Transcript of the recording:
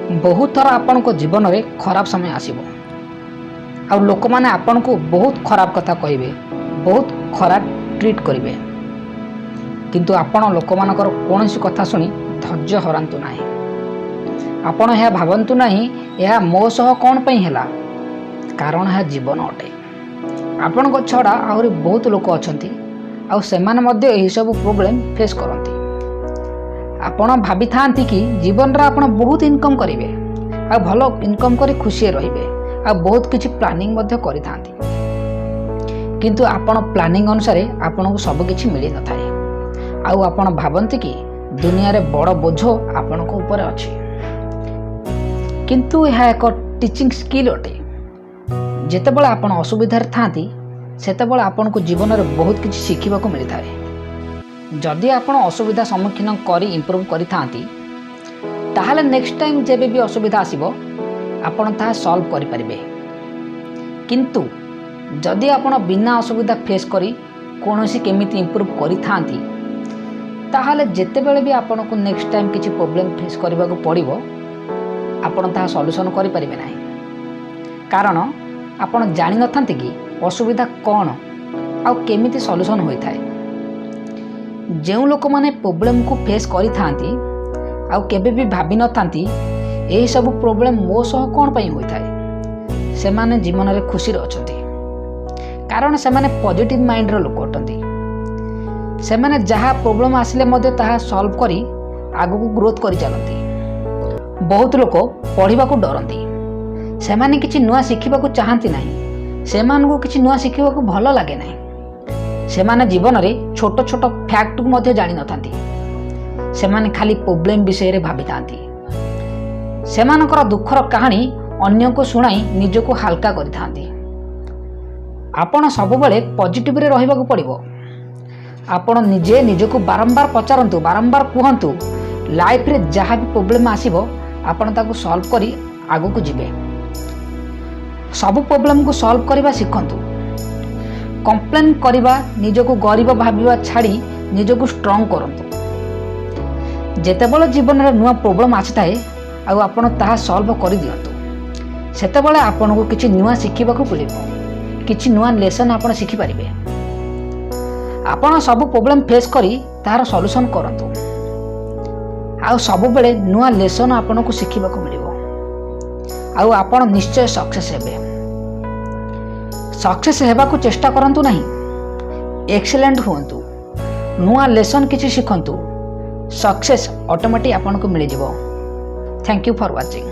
ବହୁତ ଥର ଆପଣଙ୍କ ଜୀବନରେ ଖରାପ ସମୟ ଆସିବ ଆଉ ଲୋକମାନେ ଆପଣଙ୍କୁ ବହୁତ ଖରାପ କଥା କହିବେ, ବହୁତ ଖରାପ ଟ୍ରିଟ୍ କରିବେ। କିନ୍ତୁ ଆପଣ ଲୋକମାନଙ୍କର କୌଣସି କଥା ଶୁଣି ଧୈର୍ଯ୍ୟ ହରାନ୍ତୁ ନାହିଁ। ଆପଣ ଏହା ଭାବନ୍ତୁ ନାହିଁ, ଏହା ମୋ ସହ କ'ଣ ପାଇଁ ହେଲା? କାରଣ ଏହା ଜୀବନ ଅଟେ। ଆପଣଙ୍କ ଛଡ଼ା ଆହୁରି ବହୁତ ଲୋକ ଅଛନ୍ତି ଆଉ ସେମାନେ ମଧ୍ୟ ଏହିସବୁ ପ୍ରୋବ୍ଲେମ୍ ଫେସ୍ କରନ୍ତି। ଆପଣ ଭାବିଥାନ୍ତି କି ଜୀବନରେ ଆପଣ ବହୁତ ଇନକମ୍ କରିବେ ଆଉ ଭଲ ଇନକମ୍ କରି ଖୁସିରେ ରହିବେ ଆଉ ବହୁତ କିଛି ପ୍ଲାନିଂ ମଧ୍ୟ କରିଥାନ୍ତି। କିନ୍ତୁ ଆପଣ ପ୍ଲାନିଂ ଅନୁସାରେ ଆପଣଙ୍କୁ ସବୁକିଛି ମିଳିନଥାଏ ଆଉ ଆପଣ ଭାବନ୍ତି କି ଦୁନିଆରେ ବଡ଼ ବୋଝ ଆପଣଙ୍କ ଉପରେ ଅଛି। କିନ୍ତୁ ଏହା ଏକ ଟିଚିଂ ସ୍କିଲ୍ ଅଟେ। ଯେତେବେଳେ ଆପଣ ଅସୁବିଧାରେ ଥାଆନ୍ତି, ସେତେବେଳେ ଆପଣଙ୍କୁ ଜୀବନରେ ବହୁତ କିଛି ଶିଖିବାକୁ ମିଳିଥାଏ। ଯଦି ଆପଣ ଅସୁବିଧା ସମ୍ମୁଖୀନ କରି ଇମ୍ପ୍ରୁଭ୍ କରିଥାନ୍ତି, ତାହେଲେ ନେକ୍ସଟ ଟାଇମ୍ ଯେବେ ବି ଅସୁବିଧା ଆସିବ, ଆପଣ ତାହା ସଲ୍ଭ କରିପାରିବେ। କିନ୍ତୁ ଯଦି ଆପଣ ବିନା ଅସୁବିଧା ଫେସ୍ କରି କୌଣସି କେମିତି ଇମ୍ପ୍ରୁଭ୍ କରିଥାନ୍ତି, ତାହେଲେ ଯେତେବେଳେ ବି ଆପଣଙ୍କୁ ନେକ୍ସଟ ଟାଇମ୍ କିଛି ପ୍ରୋବ୍ଲେମ୍ ଫେସ୍ କରିବାକୁ ପଡ଼ିବ, ଆପଣ ତାହା ସଲ୍ୟୁସନ୍ କରିପାରିବେ ନାହିଁ। କାରଣ ଆପଣ ଜାଣିନଥାନ୍ତି କି ଅସୁବିଧା କ'ଣ ଆଉ କେମିତି ସଲ୍ୟୁସନ୍ ହୋଇଥାଏ। ଯେଉଁ ଲୋକମାନେ ପ୍ରୋବ୍ଲେମକୁ ଫେସ୍ କରିଥାନ୍ତି ଆଉ କେବେ ବି ଭାବିନଥାନ୍ତି, ଏହିସବୁ ପ୍ରୋବ୍ଲେମ୍ ମୋ ସହ କ'ଣ ପାଇଁ ହୋଇଥାଏ, ସେମାନେ ଜୀବନରେ ଖୁସିରେ ଅଛନ୍ତି। କାରଣ ସେମାନେ ପଜିଟିଭ୍ ମାଇଣ୍ଡର ଲୋକ ଅଟନ୍ତି। ସେମାନେ ଯାହା ପ୍ରୋବ୍ଲେମ୍ ଆସିଲେ ମଧ୍ୟ ତାହା ସଲ୍ଭ କରି ଆଗକୁ ଗ୍ରୋଥ୍ କରିଚାଲନ୍ତି। ବହୁତ ଲୋକ ପଢ଼ିବାକୁ ଡରନ୍ତି। ସେମାନେ କିଛି ନୂଆ ଶିଖିବାକୁ ଚାହାନ୍ତି ନାହିଁ। ସେମାନଙ୍କୁ କିଛି ନୂଆ ଶିଖିବାକୁ ଭଲ ଲାଗେ ନାହିଁ। ସେମାନେ ଜୀବନରେ ଛୋଟ ଛୋଟ ଫ୍ୟାକ୍ଟକୁ ମଧ୍ୟ ଜାଣିନଥାନ୍ତି। ସେମାନେ ଖାଲି ପ୍ରୋବ୍ଲେମ୍ ବିଷୟରେ ଭାବିଥାନ୍ତି। ସେମାନଙ୍କର ଦୁଃଖର କାହାଣୀ ଅନ୍ୟକୁ ଶୁଣାଇ ନିଜକୁ ହାଲକା କରିଥାନ୍ତି। ଆପଣ ସବୁବେଳେ ପଜିଟିଭରେ ରହିବାକୁ ପଡ଼ିବ। ଆପଣ ନିଜେ ନିଜକୁ ବାରମ୍ବାର ପଚାରନ୍ତୁ, ବାରମ୍ବାର କୁହନ୍ତୁ, ଲାଇଫରେ ଯାହା ବି ପ୍ରୋବ୍ଲେମ୍ ଆସିବ, ଆପଣ ତାକୁ ସଲ୍ଭ କରି ଆଗକୁ ଯିବେ। ସବୁ ପ୍ରୋବ୍ଲେମକୁ ସଲ୍ଭ କରିବା ଶିଖନ୍ତୁ। କମ୍ପ୍ଲେନ୍ କରିବା, ନିଜକୁ ଗରିବ ଭାବିବା ଛାଡ଼ି ନିଜକୁ ଷ୍ଟ୍ରଙ୍ଗ କରନ୍ତୁ। ଯେତେବେଳେ ଜୀବନରେ ନୂଆ ପ୍ରୋବ୍ଲେମ୍ ଆସିଥାଏ ଆଉ ଆପଣ ତାହା ସଲ୍ଭ କରିଦିଅନ୍ତୁ, ସେତେବେଳେ ଆପଣଙ୍କୁ କିଛି ନୂଆ ଶିଖିବାକୁ ମିଳିବ। କିଛି ନୂଆ ଲେସନ୍ ଆପଣ ଶିଖିପାରିବେ। ଆପଣ ସବୁ ପ୍ରୋବ୍ଲେମ୍ ଫେସ୍ କରି ତାହାର ସଲ୍ୟୁସନ୍ କରନ୍ତୁ ଆଉ ସବୁବେଳେ ନୂଆ ଲେସନ୍ ଆପଣଙ୍କୁ ଶିଖିବାକୁ ମିଳିବ ଆଉ ଆପଣ ନିଶ୍ଚୟ ସକ୍ସେସ୍ ହେବେ। ସକ୍ସେସ୍ ହେବାକୁ ଚେଷ୍ଟା କରନ୍ତୁ ନାହିଁ, ଏକ୍ସେଲେଣ୍ଟ ହୁଅନ୍ତୁ। ନୂଆ ଲେସନ୍ କିଛି ଶିଖନ୍ତୁ, ସକ୍ସେସ୍ ଅଟୋମେଟିକ୍ ଆପଣଙ୍କୁ ମିଳିଯିବ। Thank you for watching.